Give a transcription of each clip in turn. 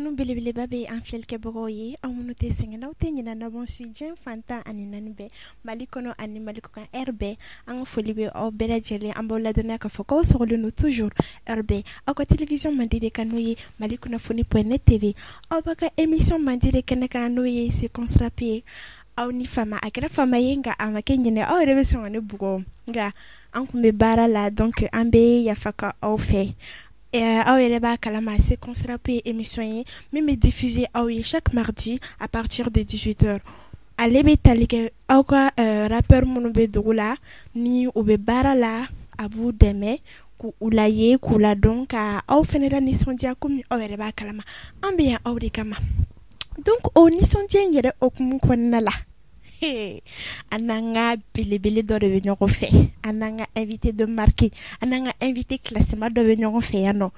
Tanu belebeleba bɛ an filɛlikɛbagaw ye, aw minnu tɛ sɛgɛn n'aw tɛ ɲinɛ n'aw b'an suit diɲɛ fan 14 bɛɛ, Mali kɔnɔ ani Mali kɔ kan heure bɛɛ, an ka foli bɛ aw bɛɛ lajɛlen, an b'aw ladɔnniya k'a fɔ k'aw sɔgɔlen don toujours heure bɛɛ aw ka télévision mandi de kan n'o ye Mali kunnafoni point net TV aw b'a ka émission mandi de kɛnɛ kan n'o ye séquence rap ye aw ni fama a kɛra fama ye nka a ma kɛ ɲinɛ aw yɛrɛ bɛ sɔn ka ne bugɔ nka an tun bɛ baara la donc an bɛ yafa ka aw fɛ. Aw yɛrɛ b'a kalama séquence rap ye émission ye min bɛ diffuser aw ye chaque mardi à partir de 18h ale bɛ tali kɛ aw ka rappeur minnu bɛ dugu la ni u bɛ baara la a b'u dɛmɛ k'u la ye k'u ladɔn ka aw fana la nisɔndiya komi aw yɛrɛ b'a kalama an bɛ yan aw de kama donc o nisɔndiya in yɛrɛ hukumu kɔnɔna la an n'an ka belebele dɔ de bɛ ɲɔgɔn fɛ, an n'an ka invité de marque, an n'an ka invité classement dɔ bɛ ɲɔgɔn fɛ yan nɔ,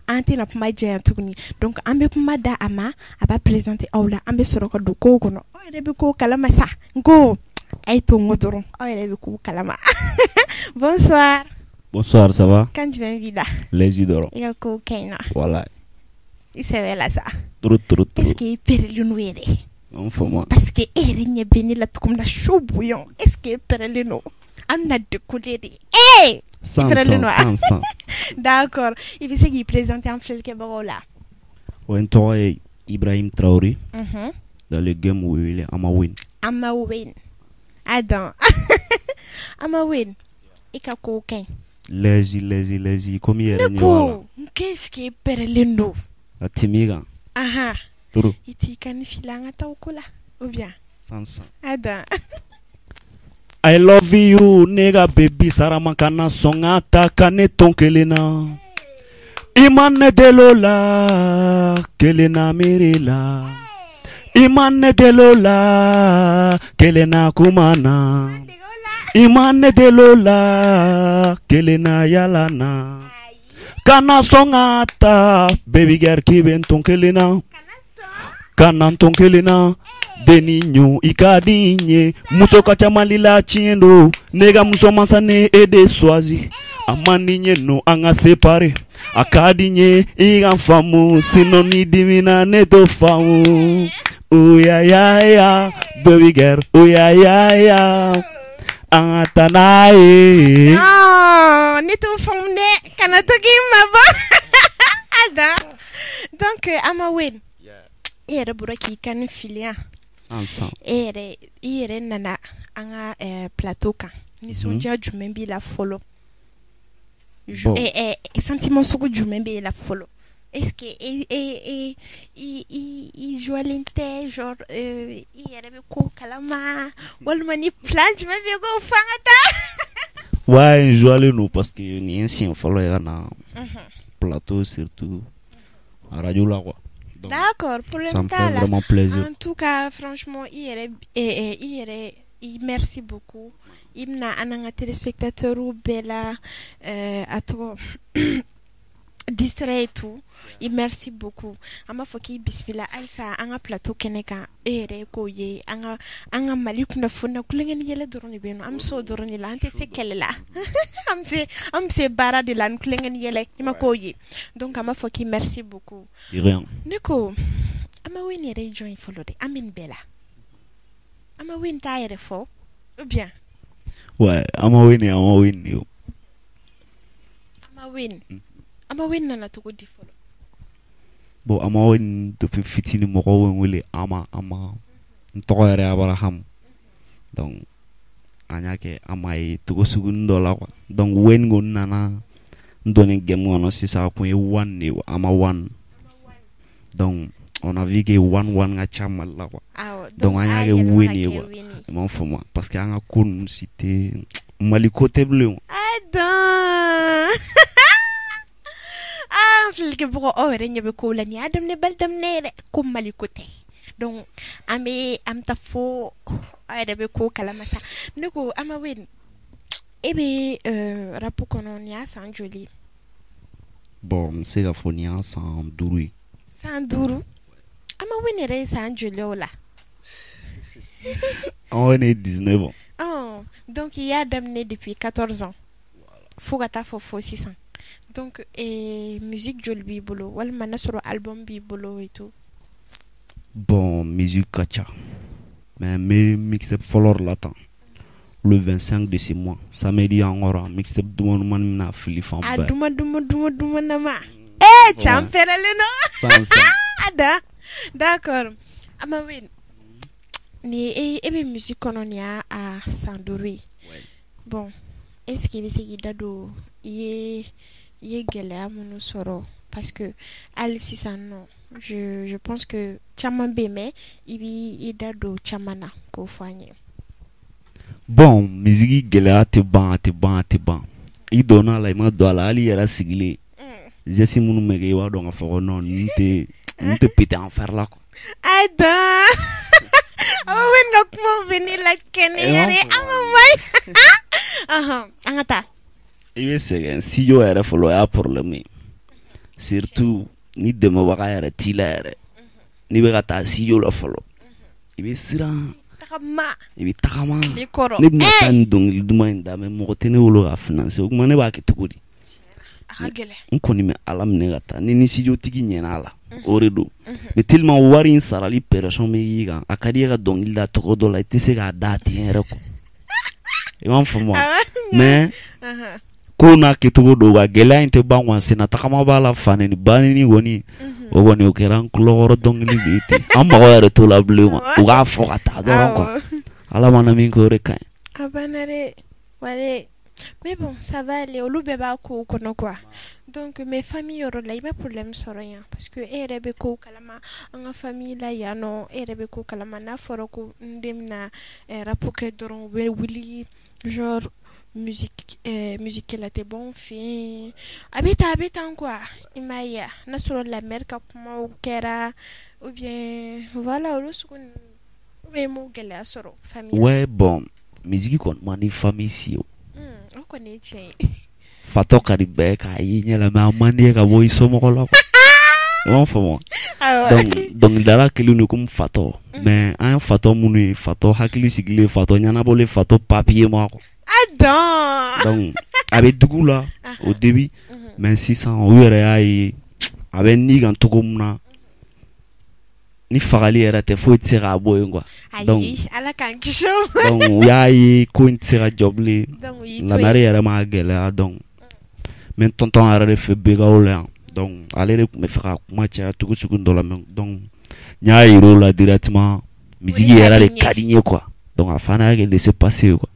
an tɛna kuma janya tuguni donc an bɛ kuma da a ma, a b'a présenter aw la, an bɛ sɔrɔ ka don kow kɔnɔ, aw yɛrɛ bɛ kow kalama sa, n ko a ye to n kɔ dɔrɔn aw yɛrɛ bɛ kow kalama. Bonsoir. Bonsoir, ça va? Kan jumɛn b'i la? Lazy dɔrɔn. I ka kow ka ɲi nɔ? Walayi. I sɛbɛ la sa? Trop trop trop. Est ce que i pɛrɛlen don yɛrɛ? N fama. Parce que e yɛrɛ ɲɛ bɛ ne la cogo min na chaud bouillant, est ce que e pɛrɛlen don? An bɛna décoller de. Ee! I pɛrɛlen don wa? 100 100. D'accord, i bɛ se k'i présenter an filɛlikɛbagaw la. Ouais, n tɔgɔ ye Ibrahim Traoré. Dans le game u bɛ wele Amawen. Amawen. A dɔn. Amawen, i ka kow ka ɲi. Lazy lazy lazy komi i yɛrɛ ɲɛ b'a la. Ne ko n ko est ce que e pɛrɛlen don? A tɛmɛ kan. Ahan. Trop. I t'i ka ni fili an ka taa o ko la ou bien? 100 100. A dɔn. I love you ne ka baby sarama kana sɔn ka ta ka ne to kelen na. I ma ne deli o la kelen na miiri la. I ma ne deli o la kelen na kuma na. I ma ne deli o la kelen na yala na. Kana sɔn ka ta baby girl k'i bɛ n to kelen na. Kana n to kelen na. Deni ɲo i ka di n ye. Muso ka ca Mali la tiɲɛ don. Ne ka muso mansa ne e de choisi. A man di n ye no an ka séparer. A ka di n ye i ka faamu. Sinon ni dimina ne t'o faamu. Oya ya ya baby girl oya ya ya. An ka taa n'a ye. Non, ne t'o faamu dɛ. Kana to k'i mabɔ. Ada. Donc Amawen. E yɛrɛ bɔra k'i kan ni fili yan. 100 100. E yɛrɛ i yɛrɛ nana an ka plateau kan. Nisɔndiya jumɛn b'i la fɔlɔ? Bon. Sentiment sugu jumɛn b'e la fɔlɔ? Est-ce que e i joilen tɛ genre i yɛrɛ bɛ ko kalama walima ni plan jumɛn bɛ yen k'o fɔ an ka taa? Ouais, n joilen don parce que nin ye n siɲɛ fɔlɔ ye ka na plateau surtout radio la quoi. D'accord, problème Ça me t'a fait la. vraiment plaisir. En tout cas, franchement, i yɛrɛ i merci beaucoup. I bɛna an n'an ka téléspectateurs bɛɛ la a tɔgɔ distrait et tout. I merci beaucoup. An b'a fɔ k'i bisimila halisa an ka plateau kɛnɛ kan. E yɛrɛ k'o ye an ka Mali kunnafoni na kulonkɛ ni yɛlɛ dɔrɔn de bɛ yen nɔ. An bɛ se o dɔrɔn de la, an tɛ se kɛlɛ la. An bɛ se baara de la ni kulonkɛ ni yɛlɛ. I ma k'o ye. Donc an b'a fɔ k'i merci beaucoup. De rien. Ne ko Amawen yɛrɛ ye jɔn ye fɔlɔ dɛ? An bɛ nin bɛɛ la. Amawen t'a yɛrɛ fɔ ou bien? Ouais, Amawen ye Amawen de ye o. Amawen. Amawen nana cogo di fɔlɔ? Bon, Amawen depuis fitinin mɔgɔw bɛ n wele Ama Ama. N tɔgɔ yɛrɛ ye Abraham. Donc an y'a kɛ Ama ye togo sugunin dɔ la quoi. Donc Wen kɔni nana n donnen game kɔnɔ sisan a kun ye one de ye Ama one. Donc on a vu que one one ka ca Mali la quoi. Donc an y'a kɛ Wen ye quoi. I m'a faamu parce que an ka ko ninnu si tɛ Mali ko tɛ bilen. A dɔn. Ah, filɛlikɛbagaw aw yɛrɛ ɲɛ bɛ kow la nin y'a daminɛ bali daminɛ yɛrɛ ko Mali ko tɛ. Donc an bɛ taa fo aw yɛrɛ bɛ ko kalama sa. Ne ko Amawen e bɛ rap kɔnɔ nin y'a san joli ye? Bon, n bɛ se k'a fɔ nin y'a san 5 ye. San 5? Amawen yɛrɛ ye san joli o la? Amawen ye 19 ans. Oh, donc i y'a daminɛ depuis 14 ans. Fo ka taa fɔ fo sisan. Donc musique joli b'i bolo walima n'a sɔrɔ album b'i bolo et tout? Bon, musique ka ca, mais n bɛ mixtape fɔlɔ de la tan, le 25 de ce mois, samedi encore, mixtape duman duman bɛna fili fan A bɛɛ. Duman duman duman duman nama eh, cɛ, an fɛrɛlen don. A d'accord, Ama Wayne, ni e bɛ musique kɔnɔ, nin y'a a san 5 ye. Bon, est ce que i bɛ se k'i da don i ye gɛlɛya minnu sɔrɔ? Parce que hali sisan nɔ, je pense que caman bɛ yen, mais i b'i da don caman na k'o fɔ an ye. Bon, musique gɛlɛya tɛ ban, a tɛ ban, a tɛ ban. I donna a la, i ma don a la, hali i yɛrɛ sigilen, geste minnu bɛ kɛ, i b'a dɔn k'a fɔ ko non, ninnu tɛ péter en fer la quoi. A dan, Ama Wayne ka kumaw bɛ ne la kɛnɛya de. Ama mayi, an ka taa. I bɛ sɛgɛn studio yɛrɛ fɔlɔ, o y'a problème ye, surtout ni dɛmɛbaga yɛrɛ t'i la yɛrɛ. N'i bɛ ka taa studio la fɔlɔ, i bɛ siran. Tagama. I bɛ tagama. Tile kɔrɔ. Ne bɛna taa nin dɔnkili duman in da, mais mɔgɔ tɛ ne bolo k'a financer. O tuma ne b'a kɛ cogo di? A ka gɛlɛn. N kɔni bɛ Ala minɛ ka taa ni studio tigi ɲɛna a la, o de don. Mais tellement wari in sarali pression bɛ y'i kan, a ka di e ka dɔnkili da tɔgɔ dɔ la, i tɛ se k'a da ten yɛrɛ quoi, i b'a faamu wa? Mais ko n'a kɛcogo don wa, gɛlɛya in tɛ ban quoi. Senna tagama b'a la, fa nɛni ba nɛni kɔni, o kɔni o kɛra an tulokɔrɔ dɔnkili de ye ten. An mago yɛrɛ t'o la bilen quoi, u k'a fɔ ka taa dɔrɔn quoi. Ala mana min kɛ, o de ka ɲi. A banna dɛ wale. Mais bon, ça va aller, olu bɛɛ b'a kow kɔnɔ quoi. Donc mais famille yɔrɔ la, i ma problème sɔrɔ yan? Parce que e yɛrɛ bɛ kow kalama an ka famille la yan nɔ, e yɛrɛ bɛ ko kalama. N'a fɔra ko n den bɛna rap kɛ dɔrɔn, u bɛ wuli, genre musique musique kɛla tɛ bɔ n fɛ yen, a bɛ tan, a bɛ tan quoi. I m'a ye wa, n'a sɔrɔ la mère ka kumaw kɛra ou bien voilà, olu sugu ninnu, ou bien i m'o gɛlɛya sɔrɔ famille la? Ouais, bon, musique kɔni man di famille si ye o. O kɔni ye tiɲɛ ye. Fatɔ ka di bɛɛ k'a ye ɲɛ la, mais a man di ye ka bɔ i somɔgɔ la quoi, i b'a faamu wa? Donc dɔnkilidala kelen don komi fatɔ, mais an ye fatɔ minnu ye, fatɔ hakili sigilen, fatɔ ɲɛnabɔlen, fatɔ papier ma quoi. A dɔn. Donc a bɛ dugu la au début, mais sisan u yɛrɛ y'a ye a bɛ ni kan cogo min na, ni fagali yɛrɛ tɛ, foyi tɛ se k'a bɔ yen quoi. Donc Ayi, Ala k'an kisi o ma. Donc u y'a ye ko in tɛ se ka jɔ bilen. Donc u y'i to Lamɛri yen. yɛrɛ m'a gɛlɛya. Donc n bɛ n tonton yɛrɛ de fɛ BKO la yan. Donc ale de tun bɛ fɛ ka kuma caya cogo sugu dɔ la, mais donc n y'a yir'o la directement, musique yɛrɛ de ka di n ye quoi. Donc a fana y'a kɛ laisser passer quoi.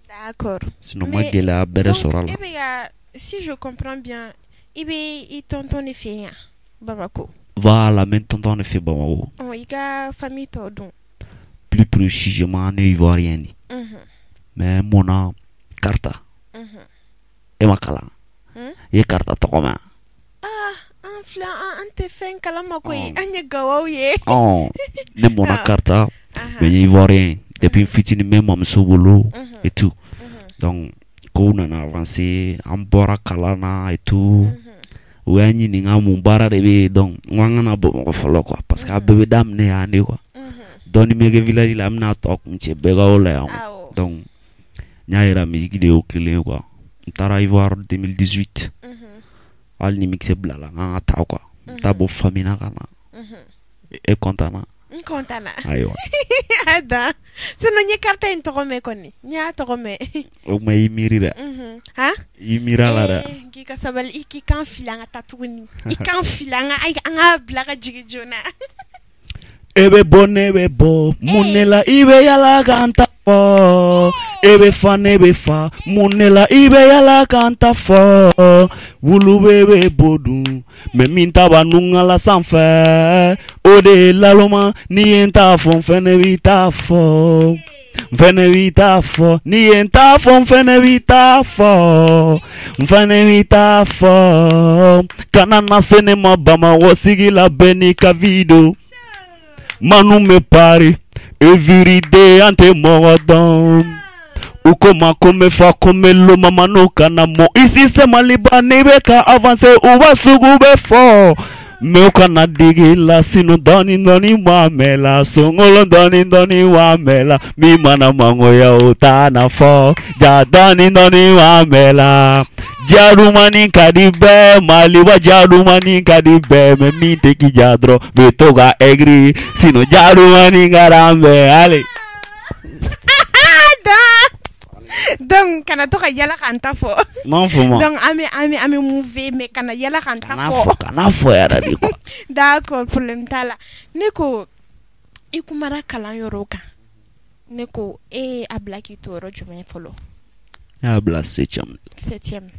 D'accord. Sinon ma gɛlɛya bɛrɛ sɔrɔ a la. E bɛ ka, si je comprends bien, i bɛ i tonton de fɛ yen yan Bamako? Voilà, n bɛ n tonton de fɛ Bamako. Ɔ, i ka famille tɔ dun? Plus précisément, ne ye Ivoirien de ye, mais n mɔnna Karita. E ma kalan? I ye Karita tɔgɔ mɛn? Ah, an filɛ, an tɛ fɛn kalama koyi, an ye gawaw ye. Ɔ, ne mɔnna Karita, mais n ye Ivoirien ye depuis n fitinin, n bɛ n mamuso bolo et tout. Donc kow nana avancer, an bɔra kalan na et tout, u y'an ɲininka mun baara de bɛ yen. Donc n ko an ka na Bamakɔ fɔlɔ quoi, parce que a bɛɛ bɛ daminɛ yan de quoi. Dɔɔnin bɛ kɛ village la, an bɛna tɔ kuncɛ BKO la yan. Donc n y'a yira musique de y'o kelen ye quoi. N taara Ivoire 2018, hali ni mixtape bilala, n kan ka taa quoi, n taa bɔ famille na ka na. E content na? N content na. Ayiwa. A dan, sinon n ye Karita in tɔgɔ mɛn kɔni, n y'a tɔgɔ mɛn. O tuma i miiri dɛ. Han. I miiri a la dɛ. K'i ka sabali, i k'i kan fili, an ka taa tuguni, i kan fili, an ka bila ka jigin joona. E bɛ bɔ, ne bɛ bɔ, mun de la i bɛ yala ka n ta fɔ? E bɛ fa, ne bɛ fa, mun de la i bɛ yala ka n ta fɔ? Wulu bɛ bo dun, mais min ta b'a nungala sanfɛ, o de ye laloma. N'i ye n ta fɔ, n fɛnɛ b'i ta fɔ, n fɛnɛ b'i ta fɔ. N'i ye n ta fɔ, n fɛnɛ b'i ta fɔ, n fɛnɛ b'i ta fɔ. Kana na se ne ma Bamakɔ sigi la, bɛɛ n'i ka vie don. Manu bɛ Paris every day, an tɛ mɔgɔ dɔn. U ko ma ko n bɛ fa, ko n bɛ loma, manu kana mɔ ici c'est Maliba. N'i bɛ ka avancer, u b'a sugu bɛ fɔ, mais u kana digi la, sinon dɔɔni dɔɔni wa mɛn la, songolo dɔɔni dɔɔni wa mɛn la, min mana mangoya o t'a na fɔ ja, dɔɔni dɔɔni wa mɛn la. Jarumani ka di bɛɛ, Maliba jarumani ka di bɛɛ, mais min tɛ k'i ja dɔrɔn bɛ to ka aigri, sinon jarumani ka d'an bɛɛ. Allez. Donc kana to ka yala k'an ta fɔ. N m'a faamu. Donc an bɛ move, mais kana yala k'an ta fɔ. Kana fɔ yɛrɛ de quoi. D'accord, problème t'a la. Ne ko i kumara kalan yɔrɔ kan. Ne ko e ye a bila k'i to yɔrɔ jumɛn fɔlɔ? Ne y'a bila septième. Septième.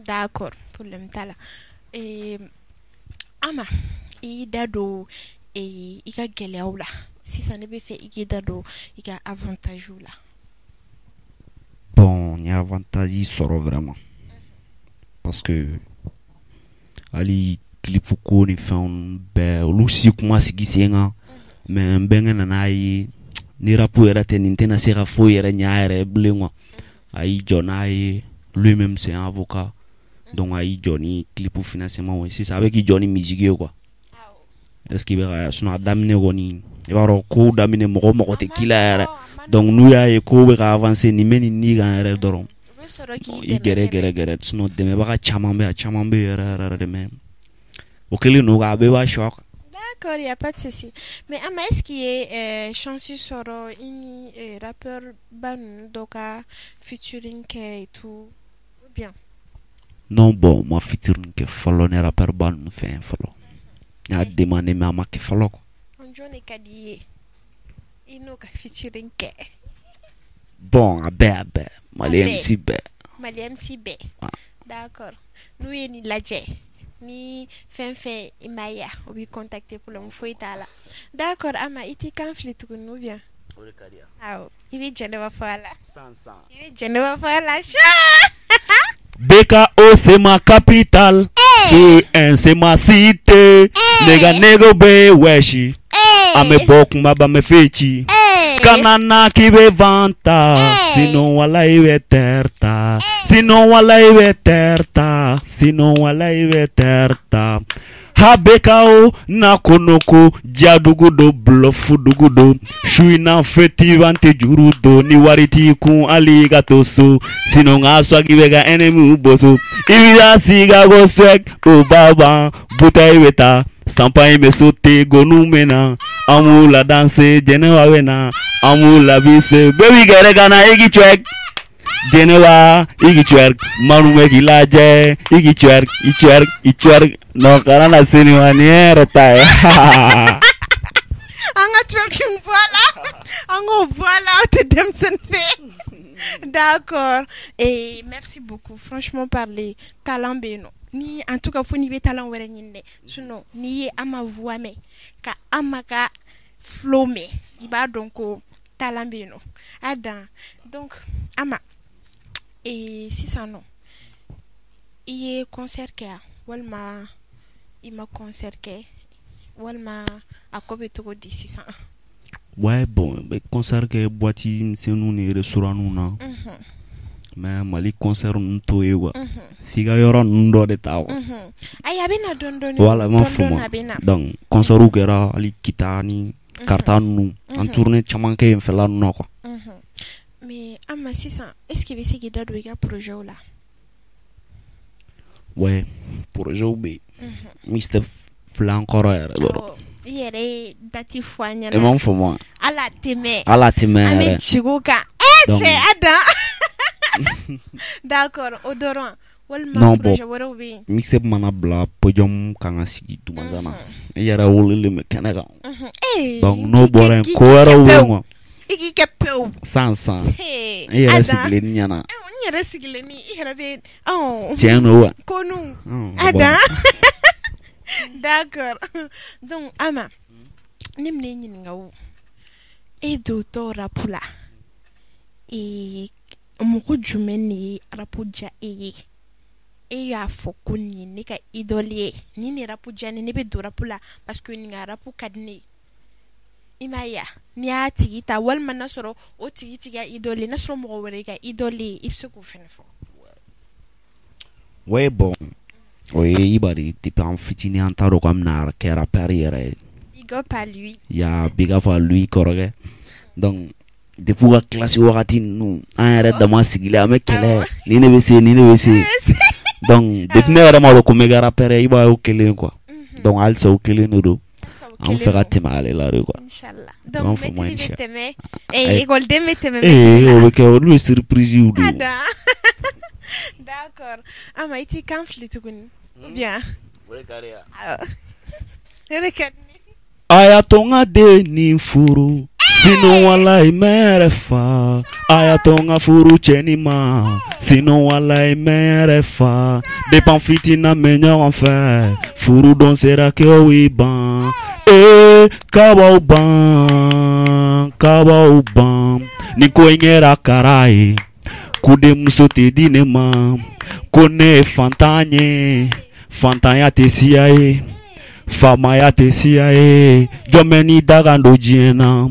D'accord, problème t'a la. Ama, i y'i da don i ka gɛlɛyaw la. Sisan ne bɛ fɛ i k'i da don i ka avantage la. Bon, n ye avantage sɔrɔ vraiment. Parce que hali clip ko ni fɛnw bɛɛ, olu si kuma sigi sen kan. Mais n bɛnkɛ nana ye ni rap yɛrɛ tɛ, nin tɛna se ka foyi yɛrɛ ɲɛ a yɛrɛ ye bilen quoi. A y'i jɔ n'a ye, lui-même c'est un avocat. Donc a y'i jɔ ni clip financement ye. Sisan a bɛ k'i jɔ ni musique ye quoi. Est-ce que i bɛ ka, sinon a daminɛ kɔni, i b'a dɔn kow daminɛ, mɔgɔ mɔgɔ tɛ k'i la yɛrɛ. Donc n'u y'a ye kow bɛ ka avancer, nin bɛ nin ni kan yɛrɛ dɔrɔn, i gɛrɛ gɛrɛ gɛrɛ. Sinon dɛmɛbaga caman bɛ, a caman bɛ yɛrɛ yɛrɛ yɛrɛ de, mais o kɛlen don a bɛɛ b'a choix quoi. D'accord, il n'y a pas de souci. Mais Ama, est-ce qu'il y a chance sɔrɔ i ni rappeur ba ninnu dɔ ka featuring kɛ et tout ou bien? Non, bon, ma featuring kɛ fɔlɔ ni rappeur ba ninnu fɛ fɔlɔ. N y'a demandé, mais a ma kɛ fɔlɔ quoi. Jɔn de ka di i ye i n'o ka featuring kɛ? Bon, a bɛɛ, a bɛɛ. Mali MC bɛɛ. Mali MC bɛɛ. D'accord. N'u ye nin lajɛ, ni fɛn fɛn i ma ye, o b'i contacter, problème foyi t'a la. D'accord, Ama, i t'i kan fili tuguni ou bien? O de ka di yan. Awɔ, i bɛ Jɛnɛba fɔ a la. San san. I bɛ Jɛnɛba fɔ a la. BKO, c'est ma capitale. C1, c'est ma cité. Nega nego bɛ wɛsi. An bɛ bɔ kumaba, bɛ fɛ ci. Kana na k'i bɛ vanta. Sinon walayi bɛ terre ta. Sinon walayi bɛ terre ta. Sinon walayi bɛ terre ta. HBKO na konoko jadugu do, bluff dugu do. Su in na feti an tɛ juru don, ni wari t'i kun hali i ka to so. Sinon n ka swag bɛ ka ennemi boso. I bɛ taa sigi ka ko swag o b'a ban. Bouteille bɛ ta, champagne bɛ sauter, gonu bɛ na. An b'u la danser, Jɛnɛba bɛ na. An b'u la bise. Baby gɛrɛ ka na i k'i twerk. Jɛnɛba i k'i twerk. Manu bɛ k'i lajɛ, i k'i twerk, i twerk, i twerk. Non, kana na se nin ma, nin ye n yɛrɛ ta ye. An ka twerking bɔ a la. An k'o bɔ a la, aw tɛ denmisɛnnin fɛ. D'accord. Et merci beaucoup. Franchement parler, talent bɛ yen nɔ. Ni en tout cas fo n'i bɛ talent wɛrɛ ɲini dɛ. Sinon n'i ye Ama voix mɛn, ka Ama ka flow mɛn, i b'a dɔn ko talent bɛ yen nɔ. A dan. Donc Ama, sisan nɔ, i ye concert kɛ yan walima i ma concert kɛ, walima a ko bɛ cogo di sisan? Ouais, bon, n bɛ concert kɛ boîte misɛnninw ni restaurant na. Mais Mali concert ninnu t'o ye quoi. F'i ka yɔrɔ ninnu dɔ de ta quoi. Ayi, a bɛ na dɔɔni dɔɔni. Voilà, i m'a dɔɔni faamu. Dɔɔni a bɛ na. Donc concert kɛra hali Kita ni Karata ninnu. An tournée caman kɛ yen fɛla ninnu na quoi. Mais Ama, sisan, est-ce que i bɛ se k'i da don i ka projet la? Ouais, projet bɛ yen. Mixtape fila an kɔrɔ yɛrɛ dɔrɔn. Awɔ, i yɛrɛ ye date fɔ an I ɲɛna. m'a faamu wa? Hali a tɛ mɛn. Hali a tɛ mɛn An bɛ yɛrɛ. jigin o kan. Donc Cɛ, a dan. D'accord, o dɔrɔn walima Non, bon. projet wɛrɛw bɛ yen? Mixtape mana bila podium kan ka sigi Dumanzana. I yɛrɛ welelen bɛ kɛnɛ kan. Donc n'o bɔra yen, K'i ko k'i wɛrɛw kɛ bɛ yen pewu. quoi. I k'i kɛ pewu. San san. Hey, I yɛrɛ a dan. sigilen ni ɲɛna. N yɛrɛ sigilen ni i yɛrɛ bɛ Tiɲɛ don wa? Konu. O A bɔra. dan. D'accord. Donc Ama, ne bɛna e ɲininka o. E dontɔ rap la, mɔgɔ jumɛn de ye rap diya e ye? E y'a fɔ ko nin ye ne ka idole ye. Nin de rap diya ne ye, ne bɛ don rap la parce que nin ka rap ka di ne ye. I m'a ye wa? N'i y'a tigi ta, walima n'a sɔrɔ o tigi t'i ka idole ye, n'a sɔrɔ mɔgɔ wɛrɛ y'i ka idole ye, i bɛ se k'o fɛnɛ fɔ. Ouais, bon, o ye Iba de ye. Depuis an fitinin, an t'a dɔn k'an bɛna kɛ rappeur yɛrɛ ye. Big up à lui. Ya, big up à lui, kɔrɔkɛ. Donc depuis u ka classe wagati ninnu, an yɛrɛ dama sigilen an bɛ kɛlɛ, ni ne bɛ se, ni ne bɛ se. Donc depuis ne yɛrɛ m'a dɔn ko n bɛ kɛ rappeur ye, Iba y'o kelen quoi. Donc halisa o kelen de don. An fɛ ka tɛmɛ ale la de quoi. Inchallah. Donc maître bɛ tɛmɛ, école den bɛ tɛmɛ. Ee, o bɛ kɛ, olu ye surprise de ye. D'accord. Ama, i t'i kan fili tuguni ou bien? O de ka di ye wa? Awɔ. O de ka di ne ye. A y'a to n ka den nin furu, sinon walayi n bɛ n yɛrɛ fa. A y'a to n ka furu cɛnin ma, sinon walayi n bɛ n yɛrɛ fa. Depuis an fitinin an bɛ ɲɔgɔn fɛ, furu don sera k'o y'i ban. Ee, kabaw ban, kabaw ban. Ni ko in kɛra kara ye, ko denmuso tɛ di ne ma, ko ne ye fantan ye, fantanya tɛ siya ye, faamaya tɛ siya ye. Jɔn bɛ n'i da kan don diɲɛ na,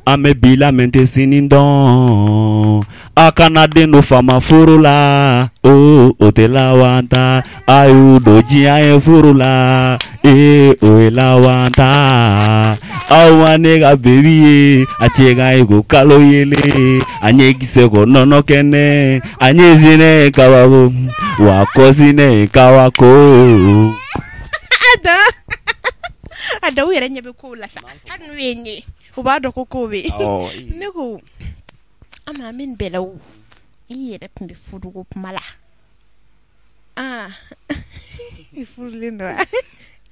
an bɛ bi la mɛ tɛ sini dɔn. A kana den don faama furu la, o o tɛ laban ta. A y'u don diɲɛ ye furu la, ee, o ye laban ta. Aw ma ne ka baby ye, a cɛ ka ɲi ko kalo yelen, a ɲɛ kisɛ ko nɔnɔ kɛnɛ, a ɲɛ sinɛ kabako, wa kɔsinɛ ye kabako. Ada, Ada, u yɛrɛ ɲɛ bɛ kow la sa, hali n'u ye n ye, u b'a dɔn ko kow bɛ yen. Ne ko Ama, an bɛ nin bɛɛ la, o i yɛrɛ tun bɛ furuko kuma la, ah, i furulen don wa?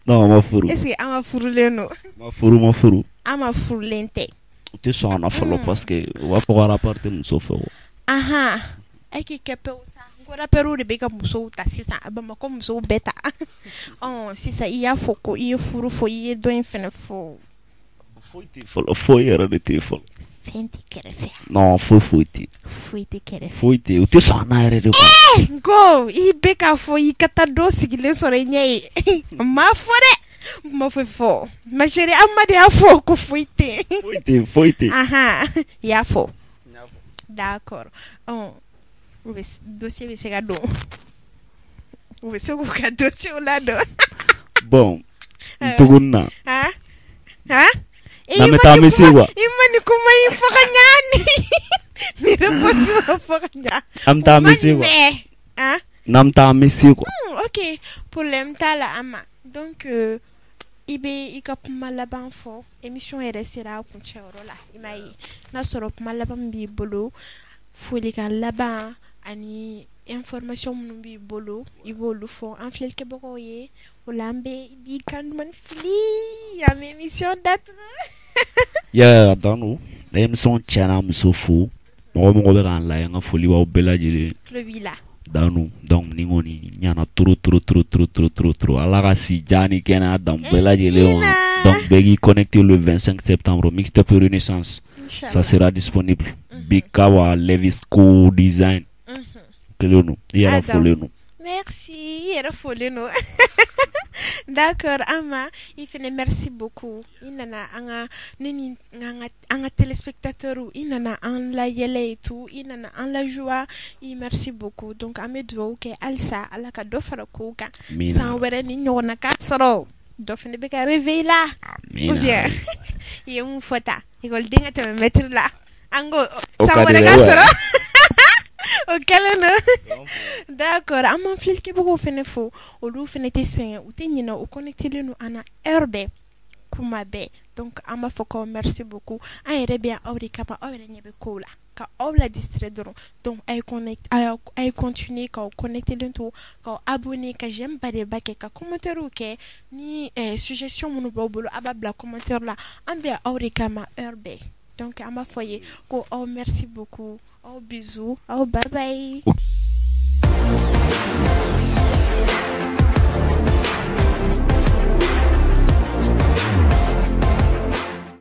Non, n ma furu. Est ce que Ama furulen don? N ma furu, ma furu. Ama furulen tɛ. U tɛ sɔn a na fɔlɔ parce que u b'a fɔ ko rappeur tɛ muso fɛ o. Ahan, e k'i kɛ pewu sa, ko rappeur de bɛ ka musow ta sisan, Bamakɔ musow bɛɛ ta. Ɔ sisan, i y'a fɔ ko i ye furu fɔ, i ye dɔ in fana fɔ. Foyi tɛ fɔlɔ, foyi yɛrɛ de tɛ fɔlɔ. Fɛn tɛ kɛrɛfɛ. Non, foyi foyi tɛ. Foyi tɛ kɛrɛfɛ. Foyi tɛ, u tɛ sɔn a na yɛrɛ de quoi. N ko i bɛ k'a fɔ i ka taa dɔ sigilen sɔrɔ i ɲɛ ye, n m'a fɔ dɛ, n ma foyi fɔ, ma chérie. Ama de y'a fɔ ko foyi tɛ. Foyi tɛ, foyi tɛ. Ahan, i y'a fɔ. D'accord. Ɔ, u bɛ dossier bɛ se ka don, u bɛ se k'u ka dossier ladon. Bon, n tuguni na. Han han. N'an bɛ taa, an bɛ se quoi. I ma nin kuma in fɔ ka ɲa, ni réponse ma fɔ ka ɲa. An bɛ taa, an bɛ se quoi. Han. N'an bɛ taa, an bɛ se quoi. Ok, problème t'a la Ama. Donc i bɛ i ka kuma laban fɔ, émission yɛrɛ sera a kuncɛyɔrɔ la, i m'a ye, n'a sɔrɔ kuma laban min b'i bolo, folikan laban ani information minnu b'i bolo, i b'olu fɔ an filɛlikɛbagaw ye. O la an bɛ i b'i kan duman fili, an bɛ émission datugu. Yeah, Danu, émission tiɲɛna, muso fo, mɔgɔ mɔgɔ bɛ k'an lajɛ, n ka foli b'aw bɛɛ lajɛlen. Tulo b'i la. Danu, donc nin kɔni ɲana trop trop trop trop trop trop trop. Ala ka si diya ni kɛnɛya d'an bɛɛ lajɛlen ma. Donc bɛɛ k'i connecté le 25 septembre, mixtape Renaissance, ça sera disponible. Big Kawa Levis Co Design kelen don, i yɛrɛ folen don. Merci, i yɛrɛ folen don. D'accord Ama, i fɛnɛ merci beaucoup. I nana an ka, ne ni an ka téléspectateurs, i nana an layɛlɛ et tout, i nana an la joie, i merci beaucoup. Donc an bɛ dugawu kɛ halisa, Ala ka dɔ fara kow kan. San wɛrɛ ni ɲɔgɔnna ka sɔrɔ dɔ fɛnɛ bɛ ka réveil la. Ou bien i ye mun fɔ tan, école den ka tɛmɛ maître la, an ko san wɛrɛ ka sɔrɔ o kɛlen don. D'accord, an b'an filɛlikɛbagaw fɛnɛ fo, olu fɛnɛ tɛ sɛgɛn, u tɛ ɲinɛ, u connecté len don an na heure bɛɛ, kuma bɛɛ. Donc an b'a fɔ ko merci beaucoup. An yɛrɛ bɛ yan aw de kama, aw yɛrɛ ɲɛ bɛ kow la, ka aw la distraire dɔrɔn. Donc a ye connect, a ye continuer k'aw connecté len to, k'aw abonner, ka j'aime ba de ba kɛ, ka commentaire kɛ, ni suggestion minnu b'aw bolo, a b'a bila commentaire la. An bɛ yan aw de kama heure bɛɛ. Donc an b'a fɔ ye ko aw merci beaucoup, aw bisous, aw bye bye.